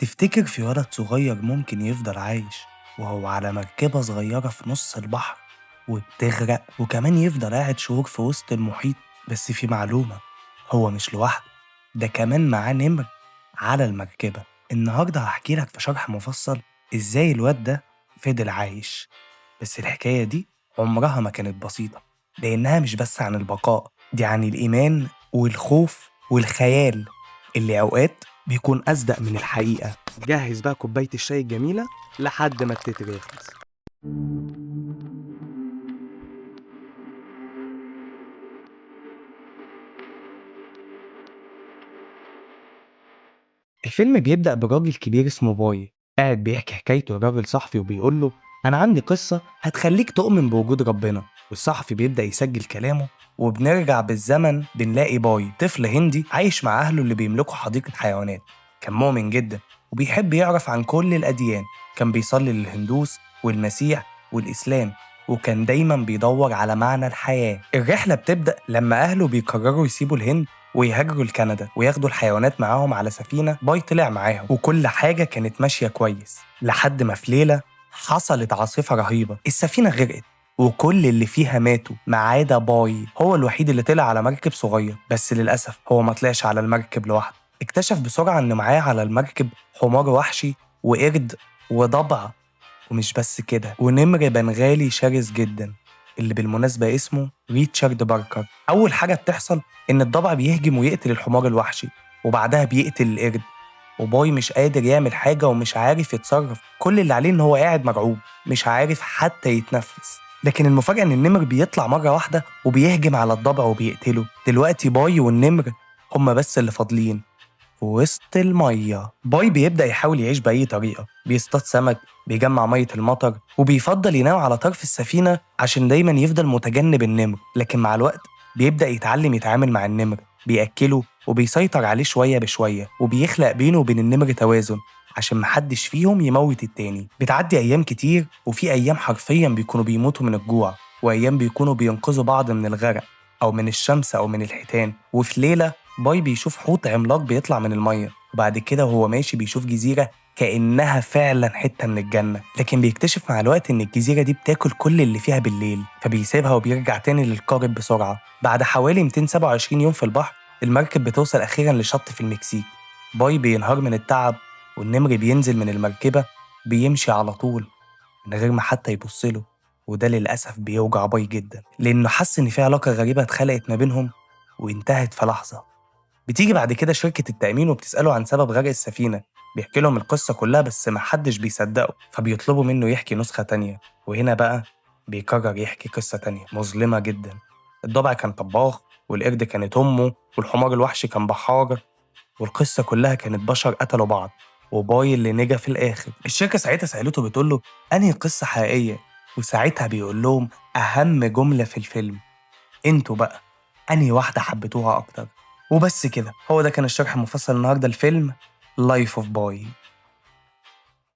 تفتكر في ولد صغير ممكن يفضل عايش وهو على مركبة صغيرة في نص البحر وبتغرق، وكمان يفضل قاعد شهور في وسط المحيط؟ بس في معلومة، هو مش لوحده، ده كمان معاه نمر على المركبة. النهاردة هحكي لك في شرح مفصل إزاي الواد ده فضل عايش. بس الحكاية دي عمرها ما كانت بسيطة، لأنها مش بس عن البقاء، دي عن الإيمان والخوف والخيال اللي أوقات بيكون أصدق من الحقيقة. جهز بقى كوباية الشاي الجميلة لحد ما التتر يخلص. الفيلم بيبدأ براجل كبير اسمه باي قاعد بيحكي حكايته لراجل صحفي وبيقول له أنا عندي قصة هتخليك تؤمن بوجود ربنا. والصحفي بيبدأ يسجل كلامه، وبنرجع بالزمن بنلاقي باي طفل هندي عايش مع أهله اللي بيملكوا حديقة حيوانات. كان مؤمن جدا وبيحب يعرف عن كل الأديان، كان بيصلي للهندوس والمسيح والإسلام، وكان دايما بيدور على معنى الحياة. الرحلة بتبدأ لما أهله بيقرروا يسيبوا الهند ويهاجروا لكندا وياخدوا الحيوانات معاهم على سفينة. باي طلع معاهم وكل حاجة كانت ماشية كويس، لحد ما في ليلة حصلت عاصفة رهيبة، السفينة غرقت وكل اللي فيها ماتوا ما عدا باي، هو الوحيد اللي طلع على مركب صغير. بس للأسف هو ما طلعش على المركب لوحده، اكتشف بسرعة إن معاه على المركب حمار وحشي وقرد وضبع، ومش بس كده، ونمر بنغالي شرس جدا اللي بالمناسبة اسمه ريتشارد باركر. أول حاجة بتحصل إن الضبع بيهجم ويقتل الحمار الوحشي، وبعدها بيقتل القرد، وباي مش قادر يعمل حاجة ومش عارف يتصرف، كل اللي عليه إن هو قاعد مرعوب مش عارف حتى يتنفس. لكن المفاجأة إن النمر بيطلع مرة واحدة وبيهجم على الضبع وبيقتله. دلوقتي باي والنمر هما بس اللي فاضلين في وسط المية. باي بيبدأ يحاول يعيش بأي طريقة، بيصطاد سمك، بيجمع مية المطر، وبيفضل ينام على طرف السفينة عشان دايما يفضل متجنب النمر. لكن مع الوقت بيبدأ يتعلم يتعامل مع النمر، بيأكله وبيسيطر عليه شوية بشوية، وبيخلق بينه وبين النمر توازن عشان محدش فيهم يموت التاني. بتعدي أيام كتير، وفي أيام حرفيا بيكونوا بيموتوا من الجوع، وأيام بيكونوا بينقذوا بعض من الغرق أو من الشمس أو من الحيتان. وفي ليلة باي بيشوف حوت عملاق بيطلع من المية، وبعد كده وهو ماشي بيشوف جزيرة كأنها فعلا حتة من الجنة. لكن بيكتشف مع الوقت إن الجزيرة دي بتاكل كل اللي فيها بالليل، فبيسيبها وبيرجع تاني للقارب بسرعة. بعد حوالي 227 يوم في البحر، المركب بتوصل أخيرا لشط في المكسيك. باي بينهار من التعب، والنمر بينزل من المركبة بيمشي على طول من غير ما حتى يبص له، وده للأسف بيوجع باي جدا، لأنه حس إن في علاقة غريبة اتخلقت ما بينهم وانتهت في لحظة. بتيجي بعد كده شركة التأمين وبتسأله عن سبب غرق السفينة، بيحكي لهم القصة كلها بس ما حدش بيصدقه، فبيطلبوا منه يحكي نسخة تانية. وهنا بقى بيقرر يحكي قصة تانية مظلمة جدا. الضبع كان طباخ، والقرد كانت أمه، والحمار الوحشي كان بحار، والقصة كلها كانت بشر قتلوا بعض، وباي اللي نجا في الآخر. الشركة ساعتها سألته بتقول له أنهي قصة حقيقية، وساعتها بيقول لهم أهم جملة في الفيلم، انتوا بقى أنهي واحدة حبيتوها أكتر؟ وبس كده، هو ده كان الشرح المفصل النهارده لفيلم Life of Pi.